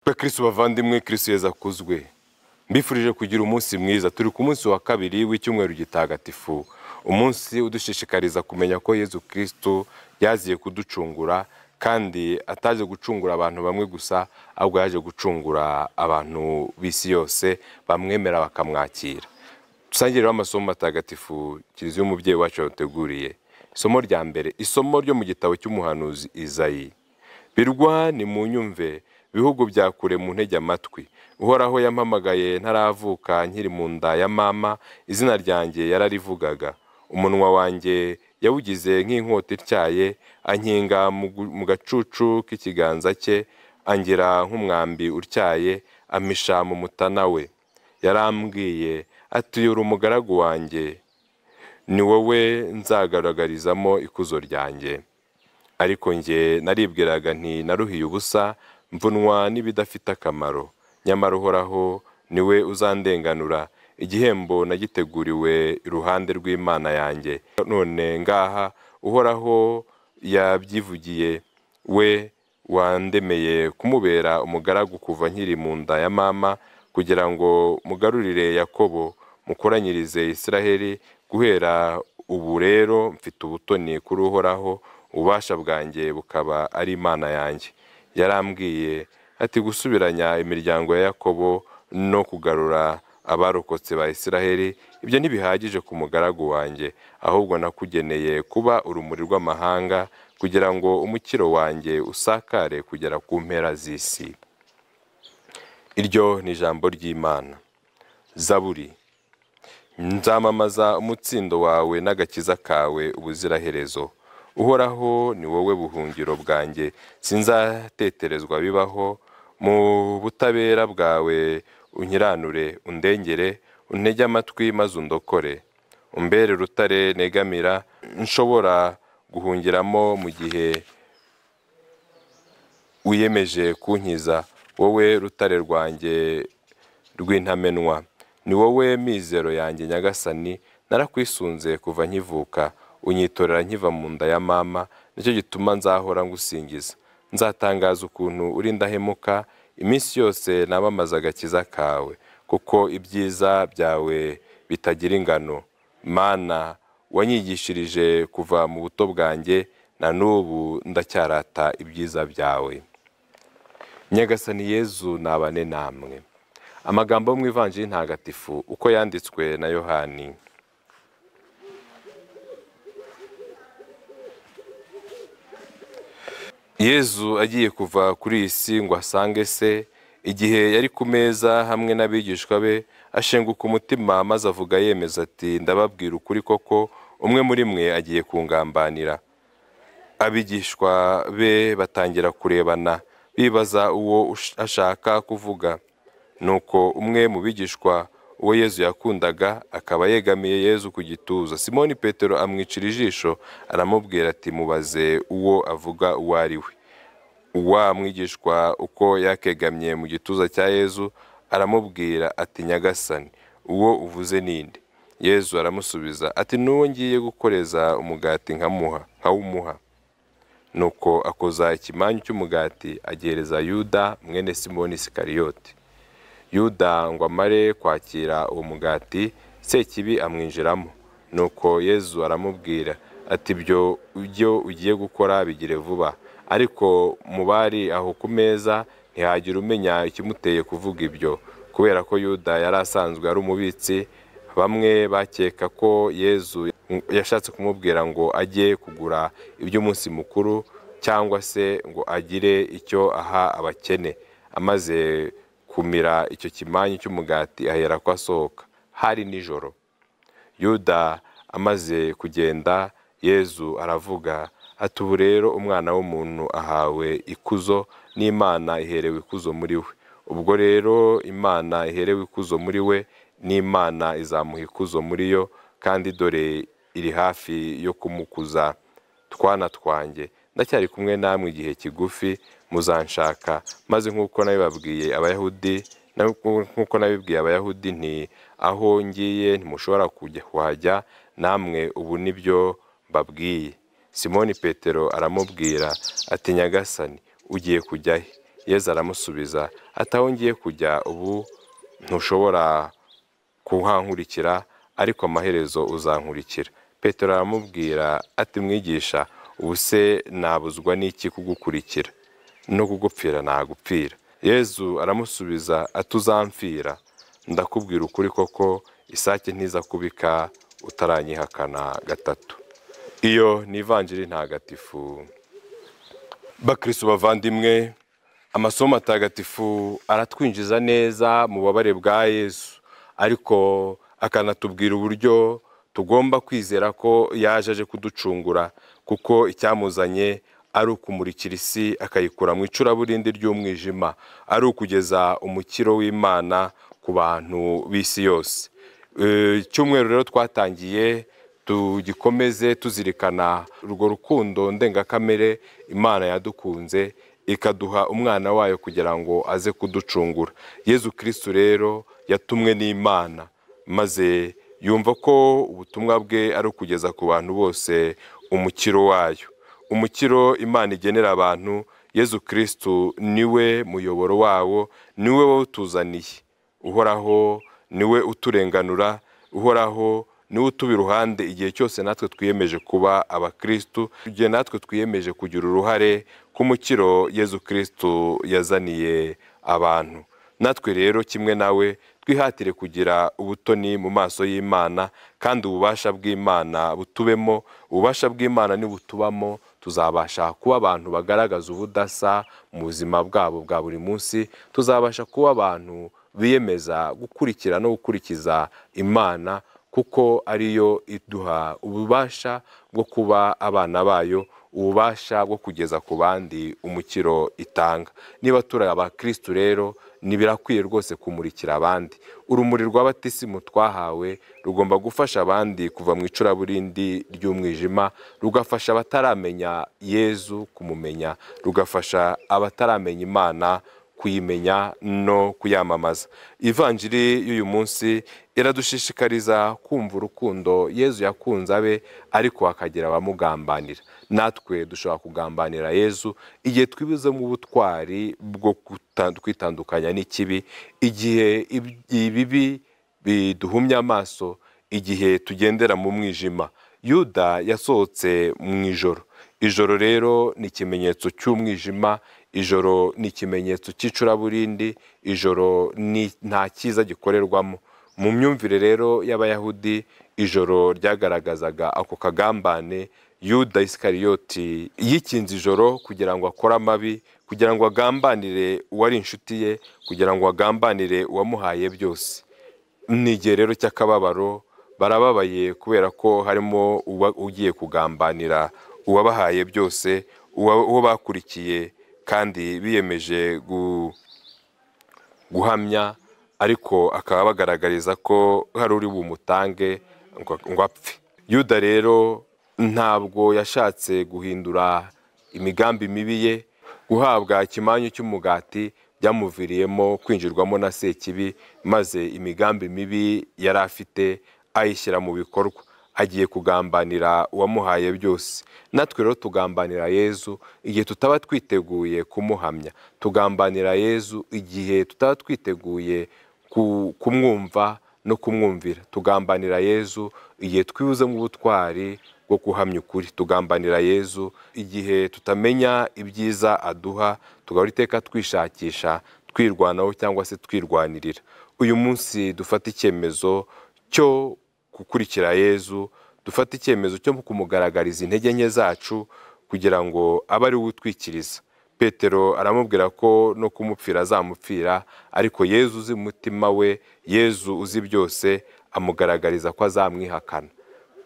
Bakristo bavandimwe, Kristo Yezu akuzwe. Mbifurije kugira umunsi mwiza. Turi ku munsi wa kabiri w'icyumweru gitagatifu, umunsi udushishikariza kumenya ko Yezu Kristo yaziye kuducungura, kandi ataje gucungura abantu bamwe gusa, ahubwo yaje gucungura abantu b'isi yose bamwemera bakamwakira. Dusangire amasomo matagatifu Kiliziya y'umubyeyi wacu yaduteguriye. Isomo rya mbere, isomo ryo mu gitabo cy'umuhanuzi Izayi. Birwa ni mu nyumve, bihugu bya kure mu ntege amatwi. Uhoraho yampamagaye ntaravuka, nkiri mu nda ya mama, izina ryanjye yararivugaga. Umunwa wanjye yawugize nk'inkota ityaye, ankinga mu gacucu k'ikiganza cye, angira nk'umwambi utyaye, ampisha mu mutana we. Yarambwiye ati: uri umugaragu wanjye, ni wowe nzagaragarizamo ikuzo ryanjye. Ariko njye naribwiraga nti naruhiye ubusa, mvunwa n'ibidafite akamaro. Nyamara Uhoraho niwe uzandenganura, igihembo nagiteguriwe iruhande rw'Imana yanjye. None ngaha Uhoraho yabyivugiye, we wandemeye kumubera umugaragu kuva nkiri mu nda ya mama, kugira ngo mugarurire Yakobo, mukoranyirize Israheli. Guhera ubu rero mfite ubutoni kuri Uhoraho, ububasha bwanjye bukaba ari Imana yanjye. Yarambwiye ati: gusubiranya imiryango ya Yakobo no kugarura abarokotse ba Israheli, ibyo ntibihagije ku mugaragu wanjye, ahubwo nakugeneye kuba urumuri rw'amahanga, kugira ngo umukiro wanjye usakare kugera ku mpera z'isi. Iryo ni ijambo ry'Imana. Zaburi. Nzamamaza umutsindo wawe n'agakiza kawe ubuziraherezo. Uhoraho ni wowe buhungiro bwanjye, sinzateterezwa bibaho. Mu butabera bwawe unkiranure, undengere, untege amatwi maze undokore. Umbere urutare negamira, nshobora guhungiramo mu gihe wiyemeje kunkiza, wowe rutare rwanjye rw'intamenwa. Ni wowe mizero yanjye Nyagasani, narakwisunze kuva nkivuka, unyitorera nkiva mu nda ya mama, nicyo gituma nzahora ngusingiza. Nzatangaza ukuntu uri indahemuka, iminsi yose namamaza agakiza kawe, kuko ibyiza byawe bitagira ingano. Mana, wanyigishirije kuva mu buto bwanjye, na n'ubu ndacyarata ibyiza byawe. Nyagasani Yezu nabane namwe. Amagambo yo mu Ivanjiri ntagatifu uko yanditswe na Yohani. Yezu agiye kuva kuri iyi si ngo asange se, igihe yari ku meza hamwe n'abigishwa be, ashenguka umutima maze avuga yemeza ati: ndababwira ukuri koko, umwe muri mwe agiye kungambanira. Abigishwa be batangira kurebana, bibaza uwo ashaka kuvuga. Nuko umwe mu bigishwa, uwo Yezu yakundaga, akaba yegamiye Yezu ku gituza. Simoni Petero amwicira ijisho, aramubwira ati: mubaze uwo avuga uwo ari we. Wa mwigishwa uko yakegamye mu gituza cya Yezu, aramubwira ati: Nyagasani, uwo uvuze ninde? Yezu aramusubiza ati: n'uwo ngiye gukoreza umugati nkawumuha. Nuko akoza ikimanyu cy'umugati agihereza Yuda mwene Simoni Isikariyoti. Yuda ngo amare kwakira uwo mugati, Sekibi amwinjiramo. Nuko Yezu aramubwira ati: ibyo ugiye gukora bigire vuba. Ariko mu bari aho ku meza ntihagira umenya ikimuteye kuvuga ibyo, kubera ko Yuda yari asanzwe ari umubitsi. Bamwe bakeka ko Yezu yashatse kumubwira ngo ajye kugura iby'umunsi mukuru, cyangwa se ngo agire icyo aha abakene. Amaze kumira icyo kimanyu cy'umugati ahera ko asohoka. Hari nijoro. Yuda amaze kugenda, Yezu aravuga ati: ubu rero umwana w'umuntu ahawe ikuzo, n'Imana iherewe ikuzo muri we. Ubwo rero Imana iherewe ikuzo muri we, n'Imana izamuha ikuzo muri yo, kandi dore iri hafi yo kumukuza. Twana twanjye, ndacyari kumwe namwe igihe kigufi, muzanshaka, maze nk'uko nabibabwiye Abayahudi, nk'uko nabibwiye Abayahudi nti: aho ngiye ntimushobora kuhajya, namwe ubu nibyo mbabwiye. Simoni Petero aramubwira ati: Nyagasani, ugiye kujya he? Yezu aramusubiza ati aho ngiye kujya ubu ntushobora kuhankurikira, ariko amaherezo uzankurikira. Petero aramubwira ati mwigisha, ubu se nabuzwa n'iki kugukurikira? No kugupfira nagupfira. Yezu aramusubiza ati uzampfira, ndakubwira ukuri koko, isake ntiza kubika utaranyihakana gatatu. Iyo ni Ivanjiri ntagatifu. Bakristo bavandimwe, amasomo matagatifu aratwinjiza neza mu bubabare bwa Yezu, ariko akanatubwira uburyo tugomba kwizera ko yaje aje kuducungura, kuko icyamuzanye ari ukumurikira isi akayikura mu icuraburindi ry'umwijima, ari ukugeza umukiro w'Imana ku bantu b'isi yose. Icyumweru rero twatangiye tugikomeze tuzirikana urwo rukundo ndengakamere Imana yadukunze ikaduha umwana wayo kugira ngo aze kuducungura. Yezu Kristo rero yatumwe n'Imana, maze yumva ko ubutumwa bwe ari ukugeza ku bantu bose umukiro wayo. Umukiro Imana igenera abantu, Yezu Kristo niwe muyoboro wawo, niwe wawutuzaniye. Uhoraho niwe uturenganura, Uhoraho niwe utuba iruhande igihe cyose natwe twiyemeje kuba abakristu, igihe natwe twiyemeje kugira uruhare ku mukiro Yezu Kristo yazaniye abantu. Natwe rero kimwe nawe twihatire kugira ubutoni mu maso y'Imana, kandi ububasha bw'Imana butubemo. Ububasha bw'Imana nibutubamo, tuzabasha kuba abantu bagaragaza ubudasa mu buzima bwabo bwa buri munsi, tuzabasha kuba abantu biyemeza gukurikira no gukurikiza Imana, kuko ariyo iduha ububasha bwo kuba abana bayo, ububasha bwo kugeza ku bandi umukiro itanga. Niba turi abakristu rero, ntibirakwiye rwose kumurikira abandi. Urumuri rw'abatisimu twahawe rugomba gufasha abandi kuva mu icuraburindi ry'umwijima, rugafasha abataramenya Yezu kumumenya, rugafasha abataramenya Imana kuyimenya no kuyamamaza. Ivanjiri y'uyu munsi iradushishikariza kumva urukundo Yezu yakunze abe, ariko hakagira abamugambanira. Natwe dushobora kugambanira Yezu igihe twibuzemo ubutwari bwo kwitandukanya n'ikibi, igihe ibibi biduhumya amaso, igihe tugendera mu mwijima. Yuda yasohotse mu ijoro. Ijoro rero ni ikimenyetso cy'umwijima, ijoro ni ikimenyetso cy'icuraburindi, ijoro ni nta cyiza gikorerwamo. Mu myumvire rero y'Abayahudi, ijoro ryagaragazaga ako kagambane. Yuda Isikariyoti yikinze ijoro kugira ngo akore amabi, kugira ngo agambanire uwari inshuti ye, kugira ngo agambanire uwamuhaye byose. Ni igihe rero cy'akababaro, barababaye kubera ko harimo ugiye kugambanira uwabahaye byose, uwo bakurikiye kandi biyemeje guhamya, ariko akaba bagaragariza ko hari uri bumutange ngo apfe. Yuda rero ntabwo yashatse guhindura imigambi mibi ye. Guhabwa ikimanyu cy'umugati byamuviriyemo kwinjirwamo na Sekibi, maze imigambi mibi yari afite ayishyira mu bikorwa. Agiye kugambanira uwamuhaye byose. Natwe rero tugambanira Yezu igihe tutaba twiteguye kumuhamya, tugambanira Yezu igihe tutaba twiteguye kumwumva no kumwumvira, tugambanira Yezu igihe twibuzemo ubutwari bwo guhamya ukuri, tugambanira Yezu igihe tutamenya ibyiza aduha, tugahora iteka twishakisha, twirwanaho cyangwa se twirwanirira. Uyu munsi dufata icyemezo cyo gukurikira Yezu, dufata icyemezo cyo kumugaragariza intege nke zacu kugira ngo abe ari we utwikiriza. Petero aramubwira ko no kumupfira azamupfira, ariko Yezu uzi umutima we, Yezu uzi byose, amugaragariza ko azamwihakana.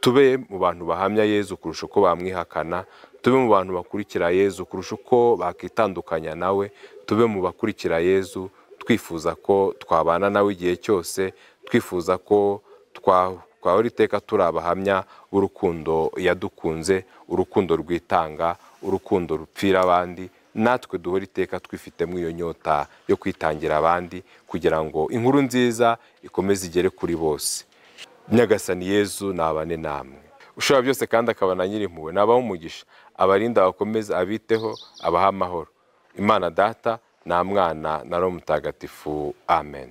Tube mu bantu bahamya Yezu kurusha uko bamwihakana, tube mu bantu bakurikira Yezu kurusha uko bakitandukanya nawe, tube mu bakurikira Yezu twifuza ko twabana nawe igihe cyose, twifuza ko twahora iteka turi abahamya b'urukundo yadukunze, urukundo rwitanga, urukundo rupfira abandi. Natwe duhora iteka twifitemo iyo nyota yo kwitangira abandi kugira ngo inkuru nziza ikomeze igere kuri bose. Nyagasani Yezu nabane namwe. Ushobora byose kandi akaba na Nyirimpuhwe, nabahe umugisha, abarinda abakomeze, abiteho, abahe amahoro. Imana Data Na Mwana na Roho Mutagatifu. Amen.